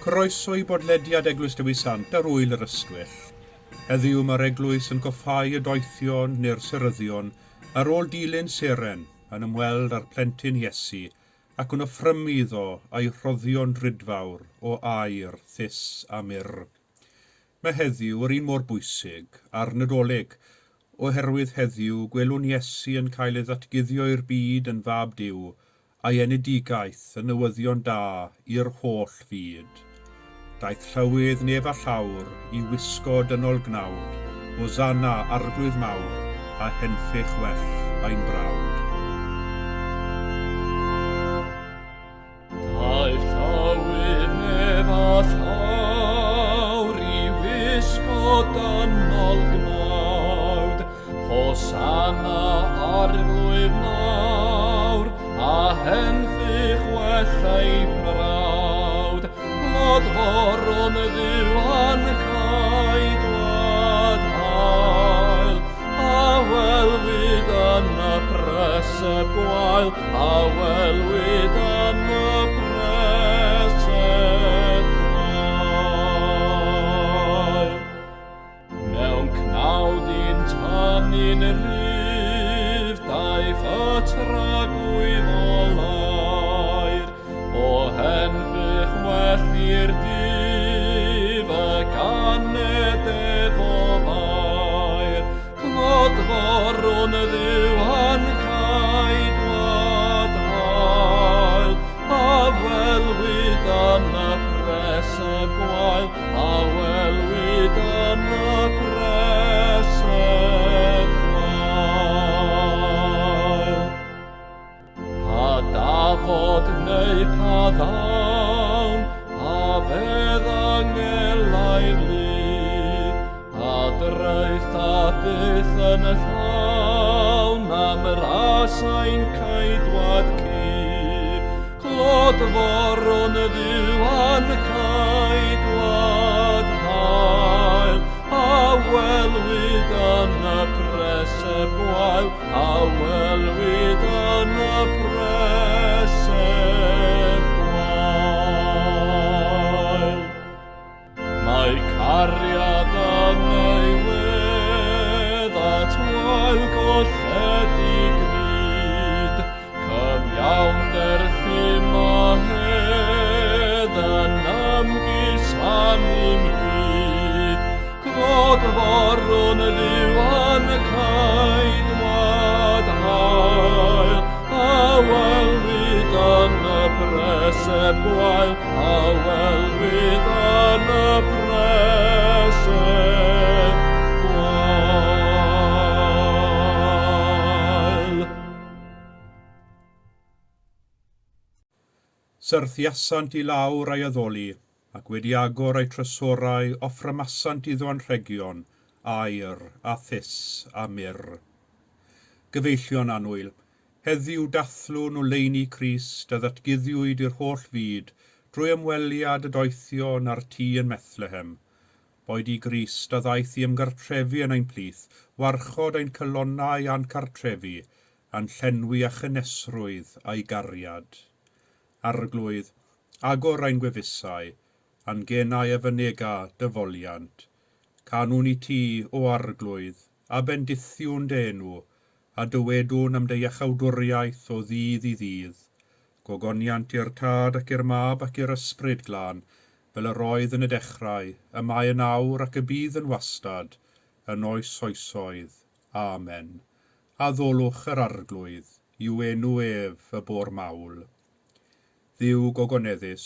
Croeso i bodlediad Eglwys Dewi Sant ar Ŵyl yr Ystwyll. Heddiw mae'r eglwys yn coffáu y doethion neu'r seryddion ar ôl dilyn seren yn ymweld â'r plentyn Iesu ac yn offrymu iddo a'i rhoddion drudfawr o aur, thus a myrr. Mae heddiw yr un mor bwysig â'r Nadolig, oherwydd heddiw gwelwn Iesu yn cael ei ddatguddio i'r byd yn Fab Duw, a'i enedigaeth yn newyddion da i'r holl fyd. Daeth llywydd nef a llawr i wisgo dynol gnawd, Hosanna, Arglwydd mawr, a henffych well ein brawd. Daeth llywydd nef a llawr i wisgo dynol gnawd, Hosanna, Arglwydd mawr, a henffych well ei frawd, Clodforwn Dduw a'n caedwad hael, a welwyd yn y preseb gwael, a welwyd yn y preseb gwael. Mewn cnawd un tanyn rhyf, daeth y tragwyddol air, o henfych well i'r dyf, y ganed ef o Fair. Clodforwn Dduw a'n caedwad hael, a welwyd yn y preseb gwael, a welwyd yn y preseb gwael. Pa dafod neu pa ddawn, a fedd angelau'r lu, a draeth a byth yn y llawn am ras ein caedwad cu. Clodforwn Dduw a'n caedwad hael, a welwyd yn y preseb gwael, a welwyd yn y preseb gwael. Mae cariad yn ei wedd at wael golledig fyd, cyfiawnder llym a hedd yn ymgusanu'n hyd. Clodforwn Dduw a'n caedwad hael, a welwyd yn y preseb gwael, a welwyd yn y preseb gwael. Syrthiasant i lawr a'i addoli, ac wedi agor eu trysorau offrymasant iddo anrhegion, aur, a thus, a myrr. Gyfeillion annwyl, heddiw dathlwn oleuni Crist a ddatguddiwyd i'r holl fyd drwy ymweliad y doethion â'r tŷ yn Methlehem. Boed i Grist a ddaeth i ymgartrefu yn ein plith, warchod ein calonnau a'n cartrefi, a'n llenwi â chynesrwydd a'i gariad. Arglwydd, agor ein gwefusau, a'n genau a fynega dy foliant. Canwn i ti, o Arglwydd, a bendithiwn dy enw, a dywedwn am dy iachawdwriaeth o ddydd i ddydd. Gogoniant i'r Tad ac i'r Mab ac i'r Ysbryd Glân, fel yr oedd yn y dechrau, y mae yn awr ac y bydd yn wastad, yn oes oesoedd. Amen. Addolwch yr Arglwydd, i'w enw ef y bo'r mawl. Dduw gogoneddus,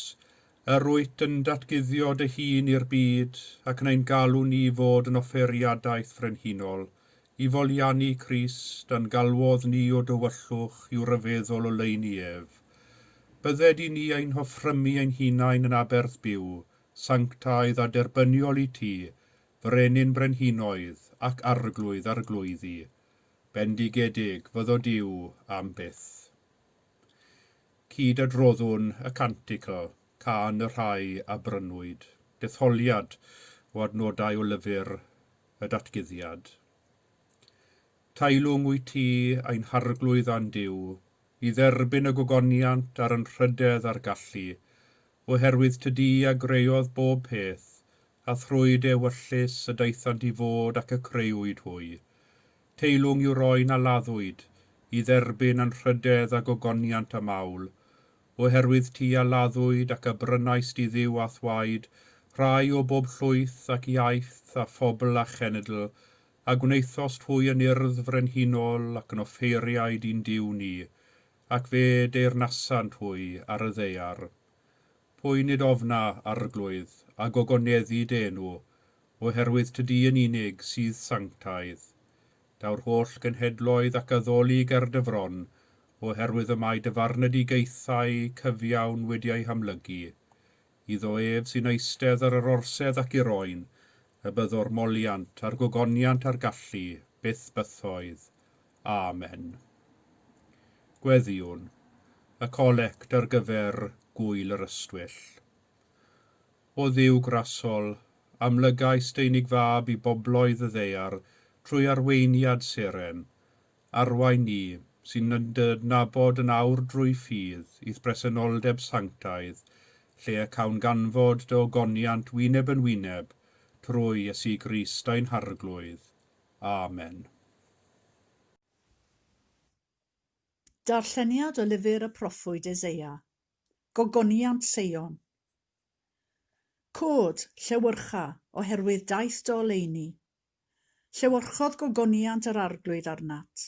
yr wyt yn datguddio dy hun i'r byd ac yn ein galw ni fod yn offeiriadaeth frenhinol, i foliannu Crist, a'n galwodd ni o dywyllwch i'w ryfeddol oleuni ef. Bydded i ni ein hoffrymu ein hunain yn aberth byw, sanctaidd a derbyniol i ti, Frenin brenhinoedd ac Arglwydd arglwyddi. Bendigedig fyddo Duw am byth. Cyd adroddwn y canticl, cân y rhai a brynwyd, detholiad o adnodau o lyfr y Datguddiad. Teilwng wyt ti, ein Harglwydd a'n Duw, i dderbyn y gogoniant a'r anrhydedd a'r gallu, Oherwydd tydi a greodd bob peth, a thrwy dy ewyllys y daethant i fod ac y creuwyd hwy. Teilwng yw'r oen a laddwyd, i dderbyn anrhydedd a gogoniant a mawl. Oherwydd ti a laddwyd ac a brynaist i Dduw a'th waed, rhai o bob llwyth ac iaith a phobl a chenedl, a gwnaethost hwy yn urdd frenhinol ac yn offeiriaid i'n Duw ni, ac fe deyrnasant hwy ar y ddaear. Pwy nid ofna, Arglwydd, a gogoneddu dy enw, oherwydd tydi yn unig sydd sanctaidd. Daw'r holl genhedloedd ac addoli ger dy fron, oherwydd y mae dy farnedigaethau cyfiawn wedi eu hamlygu. Iddo ef sy'n eistedd ar yr orsedd ac i'r oen, y byddo'r moliant a'r gogoniant a'r gallu, byth bythoedd. Amen. Gweddïwn. Y colect ar gyfer Gŵyl yr Ystwyll. O Dduw grasol, amlygais dy unig Fab i bobloedd y ddaear trwy arweiniad seren, arwain ni, sy'n dy adnabod yn awr drwy ffydd, i'th bresenoldeb sanctaidd, lle y cawn ganfod dy ogoniant wyneb yn wyneb, trwy Iesu Grist ein Harglwydd. Amen. Darlleniad o lyfr y proffwyd Eseia. Gogoniant Seion. Cod, llewyrcha, oherwydd daeth dy oleuni. Llewyrchodd gogoniant yr Arglwydd arnat.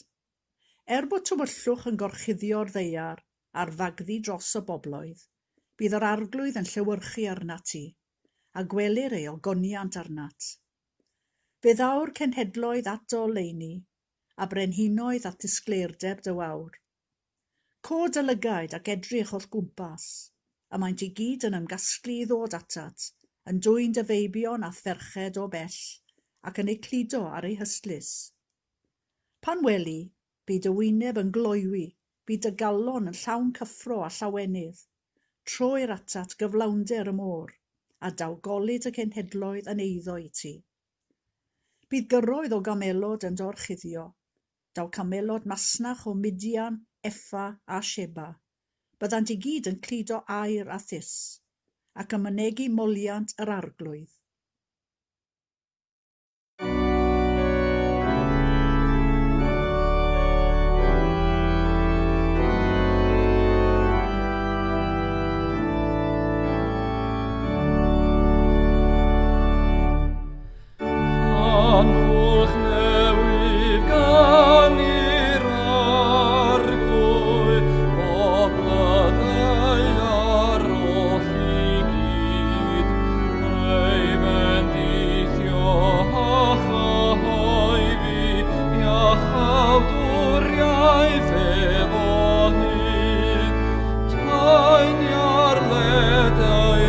Er bod tywyllwch yn gorchuddio'r ddaear a'r fagddu dros y bobloedd, bydd yr Arglwydd yn llewyrchu arnat ti, a gwelir ei ogoniant arnat. Fe ddaw'r cenhedloedd at dy oleuni, a brenhinoedd at ddisgleirdeb dy wawr. Cod dy lygaid ac edrych o'th gwmpas, y maent i gyd yn ymgasglu i ddod atat, yn dwyn dy feibion a'th ferched o bell, ac yn eu cludo ar eu hystlys. Pan weli, bydd dy wyneb yn gloywi, bydd dy galon yn llawn cyffro a llawenydd. Troir atat gyflawnder y môr, a daw golud y cenhedloedd yn eiddo i ti. Bydd gyrroedd o gamelod yn dy orchuddio. Daw camelod masnach o Midian, Effa a Sheba. Byddant i gyd yn cludo aur a thus, ac yn mynegi moliant yr Arglwydd. Canwch newydd gan i'r Arglwydd, bob blodau ar oll i gyd, ei bendithio a chyhoeddi, iachawdwriaeth ef o hyd. Taenia'r ledau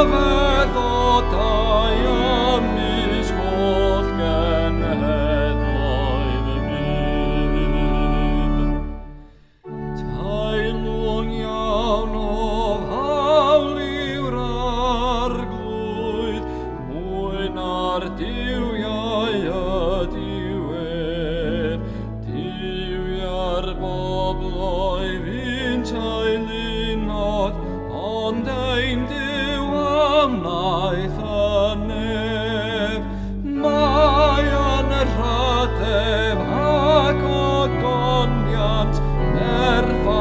rhyfeddodau ymysg holl genhedloedd y byd. Teilwng iawn o fawl yw'r Arglwydd, mwy na'r duwiau ydyw ef. Duwiau'r bobloedd fu'n teilunodd, ond ein Duw a wnaeth y nef. Mae yn rhydedd ac ogoniant, nerth a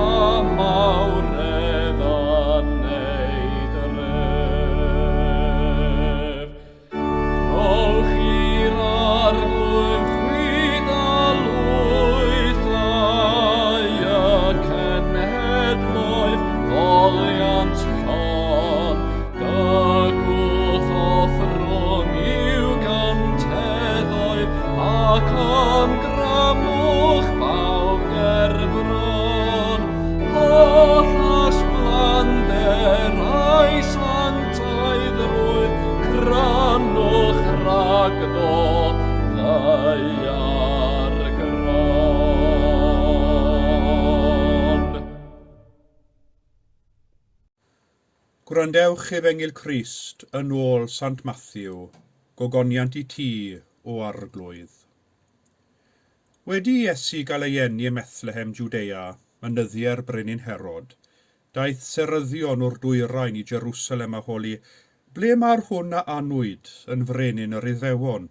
mawredd yn ei dref. Rhowch i'r Arglwydd chwyd a lwythau y cenhedloedd foliant llon, dygwth offrwm i'w gynteddoedd, ac ymgrymwch bawb ger bron. Holl ysblander a'i sanctaiddrwydd, crynwch rhagddo ddaear gron. Gwrandewch Efengyl Crist yn ôl Sant Mathew, gogoniant i ti, o Arglwydd. Wedi i Iesu gael ei eni ym Methlehem, Jwdea, yn nyddiau'r brenin Herod, Daeth seryddion o'r dwyrain i Jerusalem a holi, Ble mae'r hwn a anwyd yn frenin yr Iddewon?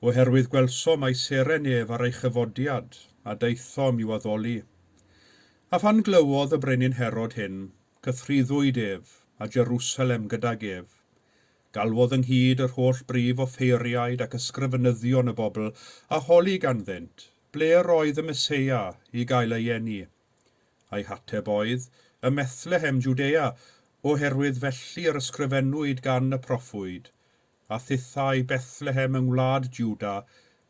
Oherwydd gwelsom mai seren ef ar ei chyfodiad, a daethom i'w addoli. A phan glywodd y brenin Herod hyn, cythruddwyd ef, a Jerusalem gydag ef. Galwodd ynghyd yr holl brif offeiriaid ac ysgrifenyddion y bobl, a holi ganddynt, ble yr oedd y Meseia i gael ei eni. A'i hateb oedd, Ym Methlehem Jwdea, oherwydd felly yr ysgrifennwyd gan y proffwyd, A thithau, Bethlehem yng ngwlad Jwda,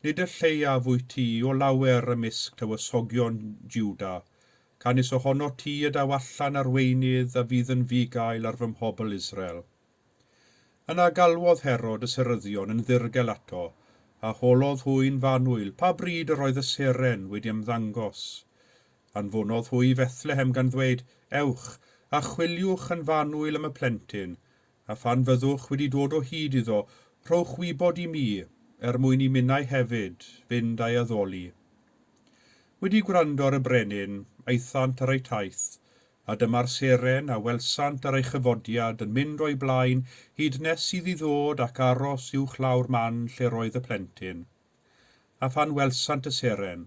nid y lleiaf wyt ti o lawer ymysg tywysogion Jwda, canys ohonot ti y daw allan arweinydd a fydd yn fugail ar fy mhobl Israel. Yna galwodd Herod y seryddion yn ddirgel ato, a holodd hwy'n fanwyl pa bryd yr oedd y seren wedi ymddangos. Anfonodd hwy i Fethlehem gan ddweud, Ewch, a chwiliwch yn fanwyl am y plentyn, a phan fyddwch wedi dod o hyd iddo, rhowch wybod i mi, er mwyn i minnau hefyd fynd a'i addoli. Wedi gwrando ar y brenin, aethant ar eu taith, a dyma'r seren a welsant ar ei chyfodiad yn mynd o'i blaen hyd nes iddi ddod ac aros uwchlaw'r man lle roedd y plentyn. A phan welsant y seren,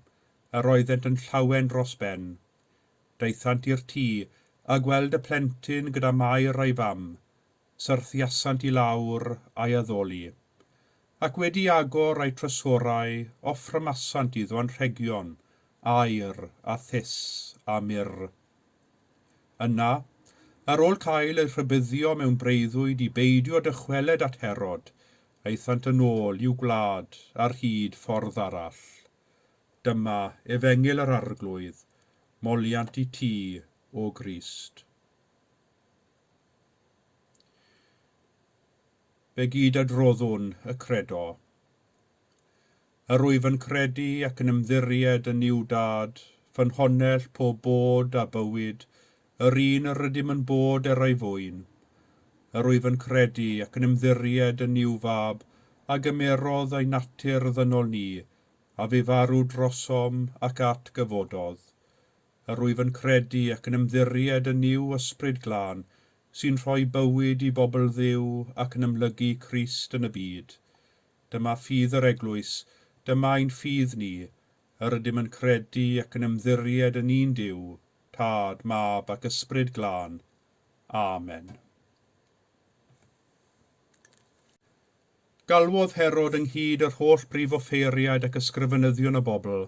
yr oeddent yn llawen dros ben. Daethant i'r tŷ, a gweld y plentyn gyda Mair a'i fam. Syrthiasant i lawr a'i addoli. Ac wedi agor eu trysorau, offrymasant iddo anrhegion, aur, a thus, a myrr. Yna, ar ôl cael eu rhybuddio mewn breuddwyd i beidio dychweled at Herod, aethant yn ôl i'w gwlad ar hyd ffordd arall. Dyma Efengyl yr Arglwydd, moliant i ti, O Grist. Fe gyd adroddwn y credo. Yr wyf yn credu ac yn ymddiried yn Nuw Dad, ffynhonnell pob bod a bywyd, yr un yr ydym yn bod er ei fwyn. Yr wyf yn credu ac yn ymddiried yn Nuw Fab, a gymerodd ei natur ddynol ni, a fu farw drosom ac atgyfododd. Yr wyf yn credu ac yn ymddiried yn Nuw Ysbryd Glân, sy'n rhoi bywyd i bobl Dduw ac yn amlygu Crist yn y byd. Dyma ffydd yr Eglwys, dyma ein ffydd ni. Yr ydym yn credu ac yn ymddiried yn un Duw, Tad, Mab ac Ysbryd Glân. Amen. Galwodd Herod ynghyd yr holl brif offeiriaid ac ysgrifenyddion y bobl,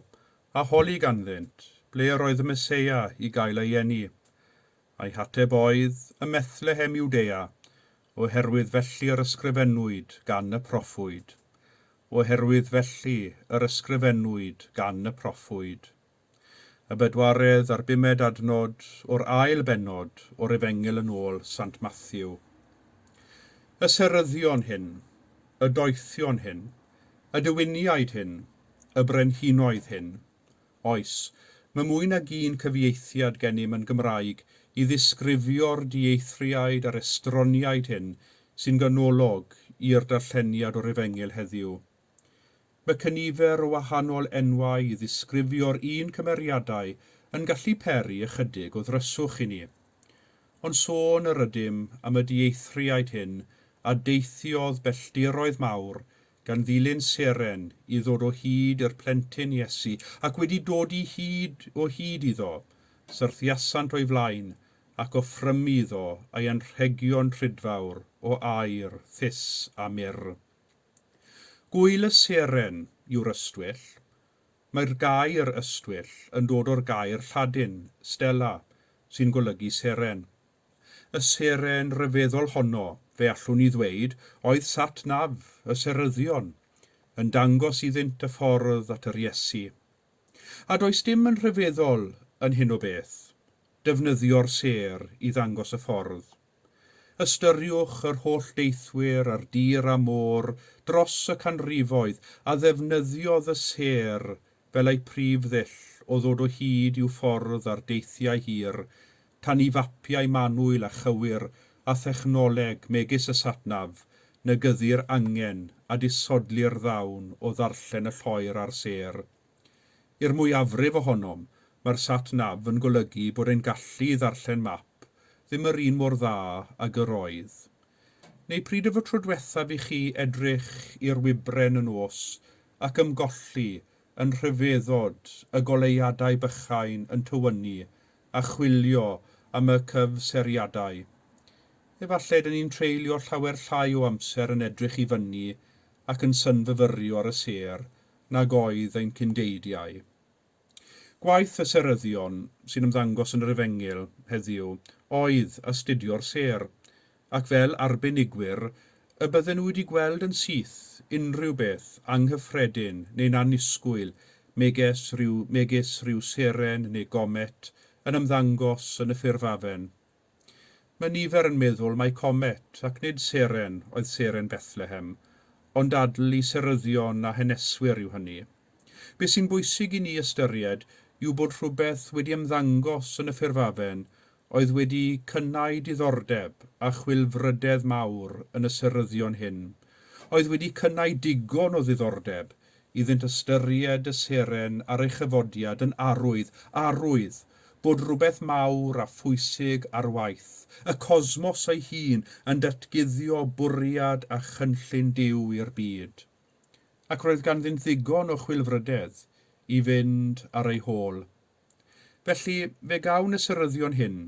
a holi ganddynt, ble yr oedd y Meseia i gael ei eni. A'i hateb oedd, Ym Methlehem Iwdea, oherwydd felly yr ysgrifennwyd gan y proffwyd. Oherwydd felly yr ysgrifennwyd gan y proffwyd. Y bedwaredd a'r bumed adnod o'r ail bennod o'r Efengyl yn ôl Sant Mathew. Y seryddion hyn, y doethion hyn, y dewiniaid hyn, y brenhinoedd hyn. Oes, mae mwy nag un cyfieithiad gennym yn Gymraeg i ddisgrifio'r dieithriaid a'r estroniaid hyn sy'n ganolog i'r darlleniad o'r Efengyl heddiw. Mae cynifer o wahanol enwau i ddisgrifio'r un cymeriadau yn gallu peri ychydig o ddryswch i ni. Ond sôn yr ydym am y dieithriaid hyn a deithiodd belldiroedd mawr gan ddilyn seren i ddod o hyd i'r plentyn Iesu ac wedi dod i hyd o hyd iddo, syrthiasant o'i flaen ac offrymu iddo ei anrhegion trudfawr o aur, thus a myrr. Gŵyl y Seren yw'r ystwyll. Mae'r gair ystwyll yn dod o'r gair Lladin, stella, sy'n golygu seren. Y seren ryfeddol honno, fe allwn ni ddweud, oedd Sat Nav, y seryddion, yn dangos iddynt y ffordd at yr Iesu. A does dim yn rhyfeddol yn hyn o beth, defnyddio'r sêr i ddangos y ffordd. Ystyriwch yr holl deithwyr ar dir a môr dros y canrifoedd a ddefnyddiodd y sêr fel eu prif ddull o ddod o hyd i'w ffordd ar deithiau hir, tan i fapiau manwl a chywir a thechnoleg megis y sat-nav negyddu'r angen a disodli'r ddawn o ddarllen y lloer a'r sêr. I'r mwyafrif ohonom, mae'r sat-nav yn golygu bod ein gallu i ddarllen map. ddim yr un mor dda ag yr oedd. Neu pryd y fo tro diwethaf i chi edrych i'r wybren y nos ac ymgolli yn rhyfeddod y goleuadau bychain yn tywynnu a chwilio am y cyfseriadau. Efallai dyn ni'n treulio llawer llai o amser yn edrych i fyny ac yn synfyfyrio ar y sêr nag oedd ein cyndeidiau. Gwaith y seryddion sy'n ymddangos yn yr Efengyl heddiw oedd astudio'r sêr, ac fel arbenigwyr y bydden nhw wedi gweld yn syth unrhyw beth anghyffredin neu'n annisgwyl megis rhyw, megis rhyw seren neu gomet yn ymddangos yn y ffurfafen. Mae nifer yn meddwl mai comet ac nid seren oedd seren Bethlehem, ond dadl i seryddion a haneswyr yw hynny. Be sy'n bwysig i ni ystyried yw bod rhywbeth wedi ymddangos yn y ffurfafen oedd wedi cynnau diddordeb a chwilfrydedd mawr yn y seryddion hyn, oedd wedi cynnau digon o ddiddordeb iddynt ystyried y seren ar ei chyfodiad yn arwydd, arwydd, bod rhywbeth mawr a phwysig ar waith, y cosmos ei hun yn datguddio bwriad a chynllun Duw i'r byd. Ac roedd ganddynt ddigon o chwilfrydedd i fynd ar ei hôl. Felly, fe gawn y seryddion hyn,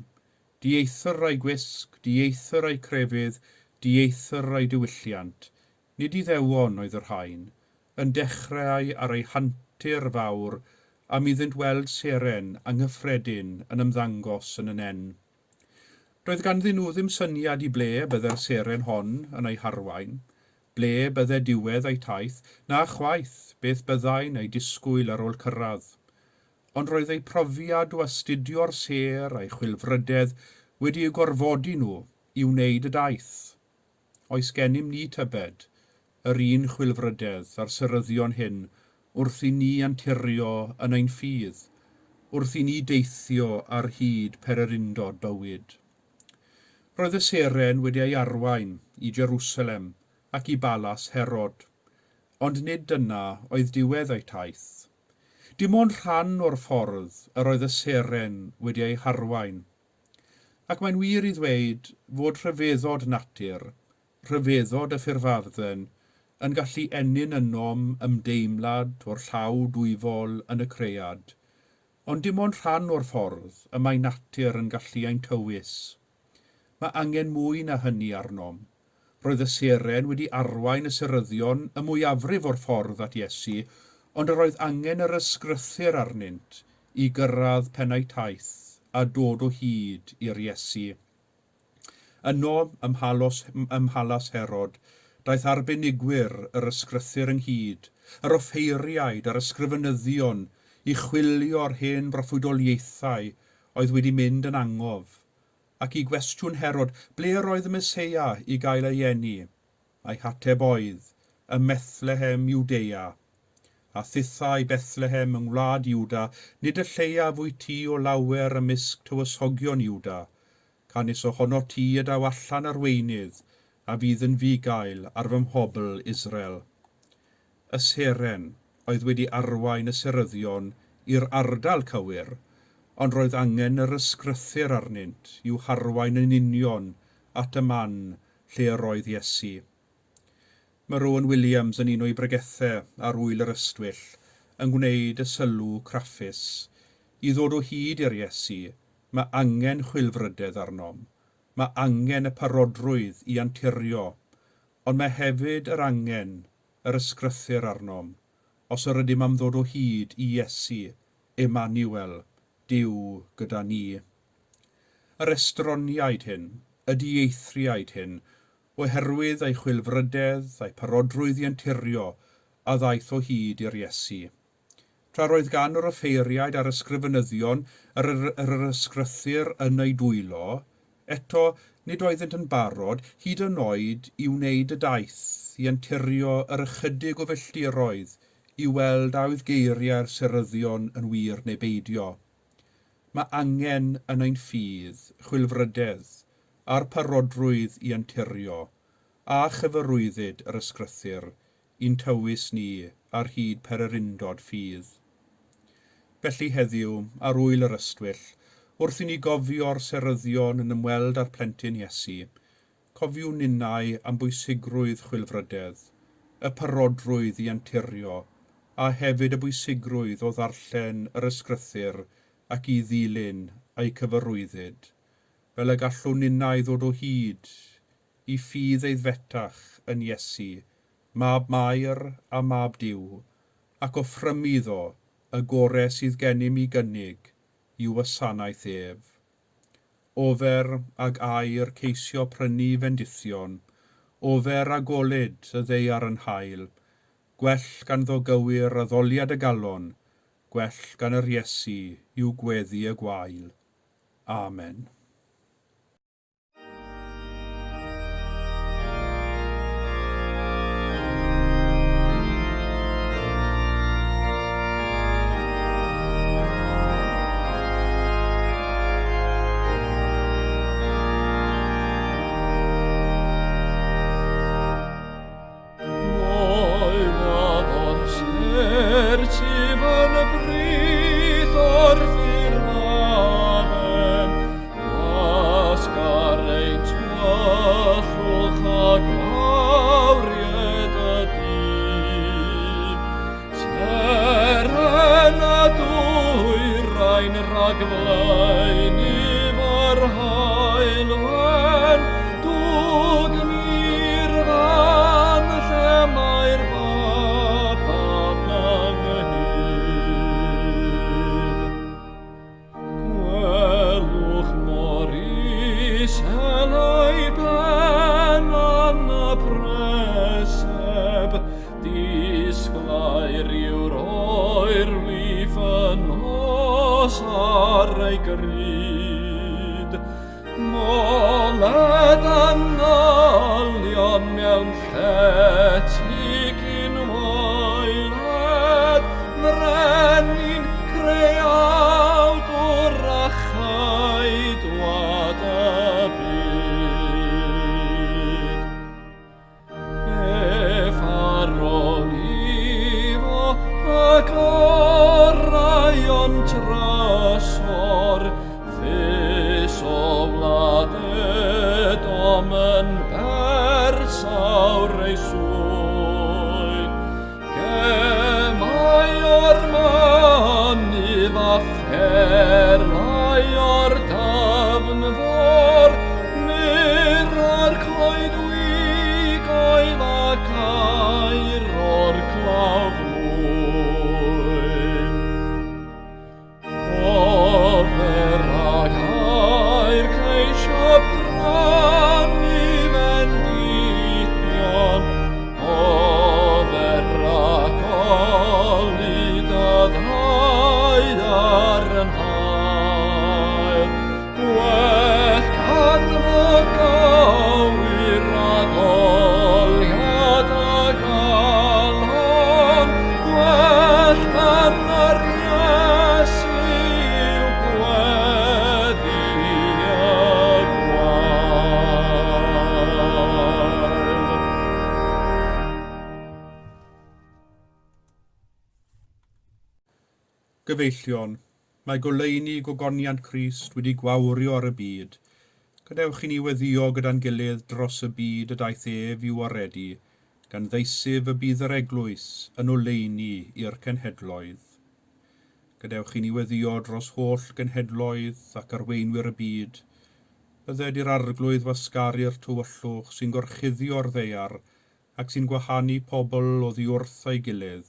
dieithr eu gwisg, dieithr eu crefydd, dieithr eu diwylliant, nid Iddewon oedd y rhain, yn dechrau ar eu hantur fawr am iddynt weld seren anghyffredin yn ymddangos yn y nen. Doedd ganddyn nhw ddim syniad i ble bydde'r seren hon yn ei harwain, ble bydde diwedd eu taith, na chwaith beth byddai'n ei disgwyl ar ôl cyrraedd. Ond roedd eu profiad o astudio'r sêr a'i chwilfrydedd wedi eu gorfodi nhw i wneud y daith. Oes gennym ni tybed yr un chwilfrydedd a'r seryddion hyn wrth i ni anturio yn ein ffydd, wrth i ni deithio ar hyd pererindod bywyd. Roedd y seren wedi ei arwain i Jerusalem ac i balas Herod, ond nid dyna oedd diwedd eu taith. Dim ond rhan o'r ffordd yr oedd y seren wedi ei harwain. Ac mae'n wir i ddweud fod rhyfeddod natur, rhyfeddod y ffurfafen, yn gallu ennyn ynom ymdeimlad o'r llaw dwyfol yn y cread, ond dim ond rhan o'r ffordd y mae natur yn gallu ein tywys. Mae angen mwy na hynny arnom. Roedd y seren wedi arwain y seryddion y mwyafrif o'r ffordd at Iesu, ond yr oedd angen yr ysgrythur arnynt i gyrraedd pennau taith a dod o hyd i'r Iesu. Yno, ym Mhalos, ym Mhalas Herod, daeth arbenigwyr yr ysgrythur ynghyd, yr offeiriaid a'r ysgrifenyddion i chwilio'r hen broffwydoliaethau oedd wedi mynd yn angof, ac i gwestiwn Herod ble yr oedd y Meseia i gael ei eni. A'i hateb oedd, ym Methlehem Iwdea. A thithau Bethlehem yng ngwlad Iwda, nid y lleiaf wyt ti o lawer ymysg tywysogion Iwda, canys ohono ti y daw allan arweinydd a fydd yn fugail ar fy mhobl Israel. Y seren oedd wedi arwain y seryddion i'r ardal cywir, ond roedd angen yr ysgrythur arnynt i'w harwain yn union at y man lle yr oedd Iesu. Mae Rowan Williams yn un o'i bregethau ar Ŵyl yr Ystwyll yn gwneud y sylw craffus. I ddod o hyd i'r Iesu, mae angen chwilfrydedd arnom. Mae angen y parodrwydd i anturio, ond mae hefyd yr angen, yr ysgrythur arnom, os yr ydym am ddod o hyd i Iesu, Emmanuel, Duw gyda ni. Yr estroniaid hyn, y dieithriaid hyn, oherwydd eu chwilfrydedd a'u parodrwydd i anturio, a ddaeth o hyd i'r Iesu. Tra roedd gan yr offeiriaid a'r ysgrifenyddion yr, yr, yr ysgrythur yn eu dwylo, eto nid oeddynt yn barod hyd yn oed i wneud y daith i anturio yr ychydig o filltiroedd i weld a oedd geiriau'r seryddion yn wir neu beidio. Mae angen yn ein ffydd, chwilfrydedd, a'r parodrwydd i anturio, a chyfarwyddyd yr ysgrythur i'n tywys ni ar hyd pererindod ffydd. Felly heddiw, ar Ŵyl yr Ystwyll, Wrth i ni gofio'r seryddion yn ymweld â'r plentyn Iesu, cofiwn ninnau am bwysigrwydd chwilfrydedd, y parodrwydd i anturio, a hefyd y bwysigrwydd o ddarllen yr ysgrythur ac i ddilyn eu cyfarwyddyd, fel y gallwn ninnau ddod o hyd i ffydd aeddfetach yn Iesu, mab Mair a mab Duw, ac offrymu iddo y gorau sydd gennym i gynnig i'w wasanaeth ef. Ofer ag aur ceisio prynu fendithion, ofer a golud y ddaear yn hael, gwell ganddo gywir addoliad y galon, gwell gan yr Iesu i'w gweddi y gwael. Amen. Mae waddod serth yn y brith o'r ffurfafen, Gwasgar ein tywyllwch a gwawried y dydd. Seren a dwyrain rhag flaen i fy haul wen, dwgn i'r fan lle mae'r baban ynghyd. Gwelwch mor isel ei ben yn y preseb, disglair yw'r oerlif y nos ar ei gryd. Moled anolion mewn llety cyn waeled, frenin creawdwr a cheidwad y byd. Beth ar ôl iddo ac orau ond trysor, Fus o wlad Edom yn bersawr ei swyn. Gemau o'r mynydd a pherlau o'r dafn fôr, mur o'r coedwigoedd ac aur o'r claf mwyn. Ofer ag aur ceisio prynu fendithion, ofer ag olud y ddaear yn hael. Gwell ganddo gywir addoliad a galon, gwell gan yr Iesu yw gweddi y gwael. Gyfeillion, mae goleuni gogoniant Crist wedi gwawrio ar y byd. Gadewch i ni weddïo gyda'n gilydd dros y byd y daeth ef i'w waredu, gan ddeisyf y bydd yr eglwys yn oleuni i'r cenhedloedd. Gadewch i ni weddïo dros holl genhedloedd ac arweinwyr y byd. Bydded i'r Arglwydd wasgaru'r tywyllwch sy'n gorchuddio'r ddaear ac sy'n gwahanu pobl oddi wrth ei gilydd.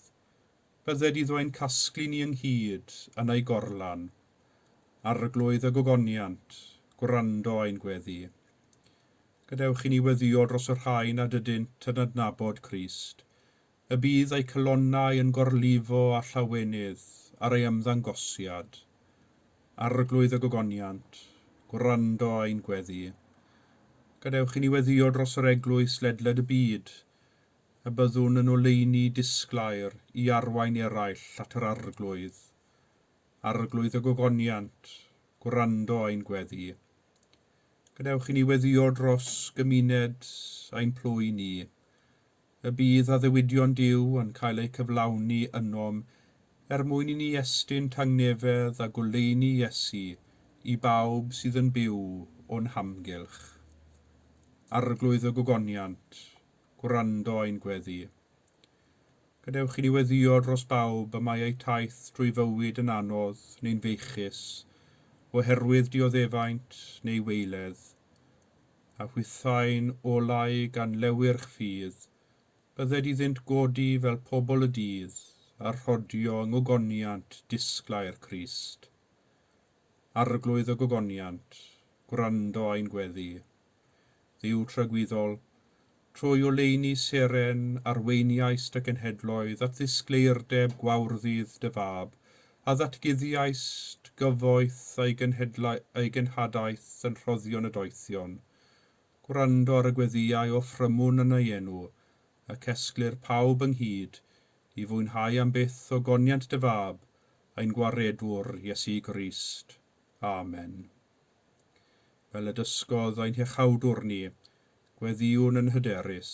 Bydded iddo ein casglu ni ynghyd yn ei gorlan. Arglwydd y gogoniant, gwrando ein gweddi. Gadewch i ni weddïo dros y rhai nad ydynt yn adnabod Crist, y bydd eu calonnau yn gorlifo â llawenydd ar ei ymddangosiad. Arglwydd y gogoniant, gwrando ein gweddi. Gadewch i ni weddïo dros yr eglwys ledled y byd, y byddwn yn oleuni disglair i arwain eraill at yr Arglwydd. Arglwydd y gogoniant, gwrando ein gweddi. Gadewch i ni weddïo dros gymuned ein plwy ni, y bydd addewidion Duw yn cael eu cyflawni ynom er mwyn i ni estyn tangnefedd a goleuni Iesu i bawb sydd yn byw o'n hamgylch. Arglwydd y gogoniant, gwrando ein gweddi. Gadewch i ni weddïo dros bawb y mae eu taith drwy fywyd yn anodd neu'n feichus, oherwydd dioddefaint neu weiledd, a hwythau'n olau gan lewyrch ffydd, bydded iddynt godi fel pobl y dydd a rhodio yng ngogoniant disglair Crist. Arglwydd y gogoniant, gwrando ein gweddi. Dduw tragwyddol, trwy oleuni seren arweiniaist y genhedloedd at ddisgleirdeb gwawrddydd dy fab, a ddatguddiaist gyfoeth a'i, a'i genhadaeth yn rhoddion y doethion. Gwrando ar y gweddïau o ffrymwn yn ei enw, a cesglir pawb ynghyd i fwynhau am byth ogoniant dy fab, ein gwaredwr Iesu Grist. Amen. Fel y dysgodd ein hiachawdwr ni, gweddïwn yn hyderus,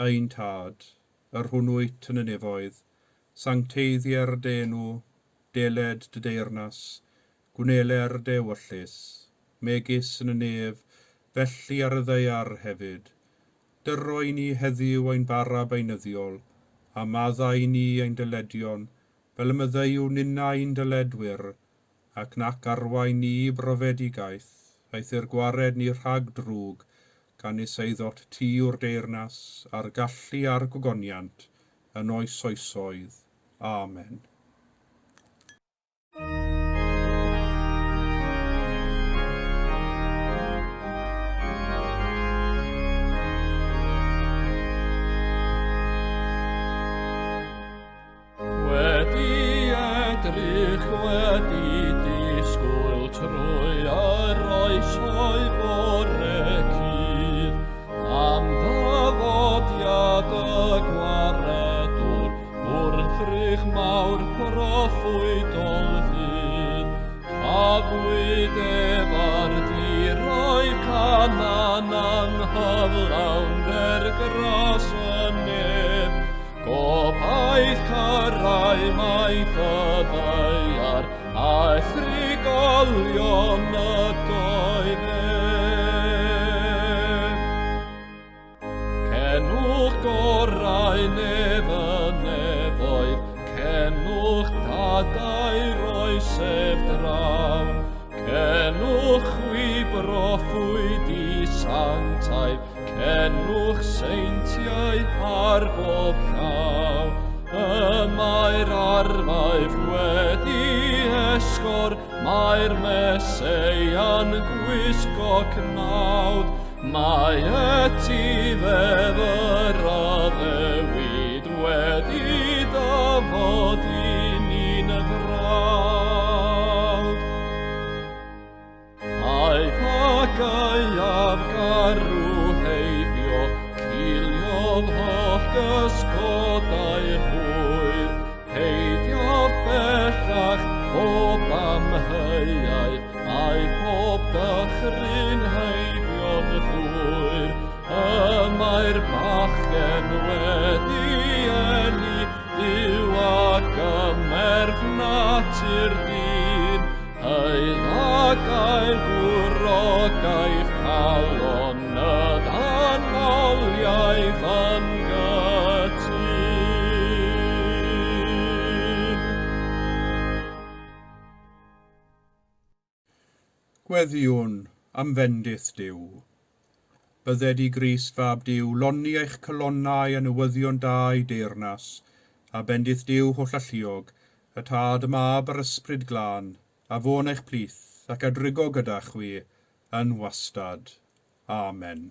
ein tad, yr hwn wyt yn y nefoedd, sancteiddier dy enw, deled dy deyrnas, gwneler dy ewyllys, megis yn y nef, felly ar y ddaear hefyd. Dyro i ni heddiw ein bara beunyddiol, a maddau ni ein dyledion, fel y maddeuwn ninnau ein dyledwyr, ac nac arwain ni i brofedigaeth, eithr gwared ni rhag drwg, canys eiddot ti yw'r deyrnas, a'r gallu a'r gogoniant, yn oes oesoedd. Amen. Wedi edrych, wedi disgwyl trwy yr oesoedd bore cudd, am ddyfodiad y gwaredwr, gwrthrych mawr proffwydol ddydd. Cafwyd ef ar diroedd Canaan anghyflawnder gras y nef, Gobaith cyrau maith y ddaear, a thrigolion ydoedd ef. Cenwch gorau nef y nefoedd, cenwch dadau roes ef draw. Cenwch chwi broffwydi sanctaidd, cenwch seintiau ar bob llaw. Y mae'r arfaeth wedi esgor, mae'r Meseia'n gwisgo cnawd. Mae etifedd yr addewid wedi dyfod i ni'n frawd. Aeth a gaeaf garw heibio, ciliodd holl gysgodau'r hwyr. Peidiodd bellach bob amheuaeth, aeth pob dychryn heibio'n llwyr. Y mae'r bachgen wedi eni, Duw a gymerth natur dyn, Hyd a gael gwrogaeth calon y ddanoliaeth yn gytûn. Gweddïwn am fendith Duw. Bydded i Grist fab Duw lonni eich calonnau a newyddion da ei deyrnas, a bendith Duw hollalluog, y Tad, y Mab a'r Ysbryd Glân, a fo'n eich plith ac a drigo gyda chwi yn wastad. Amen.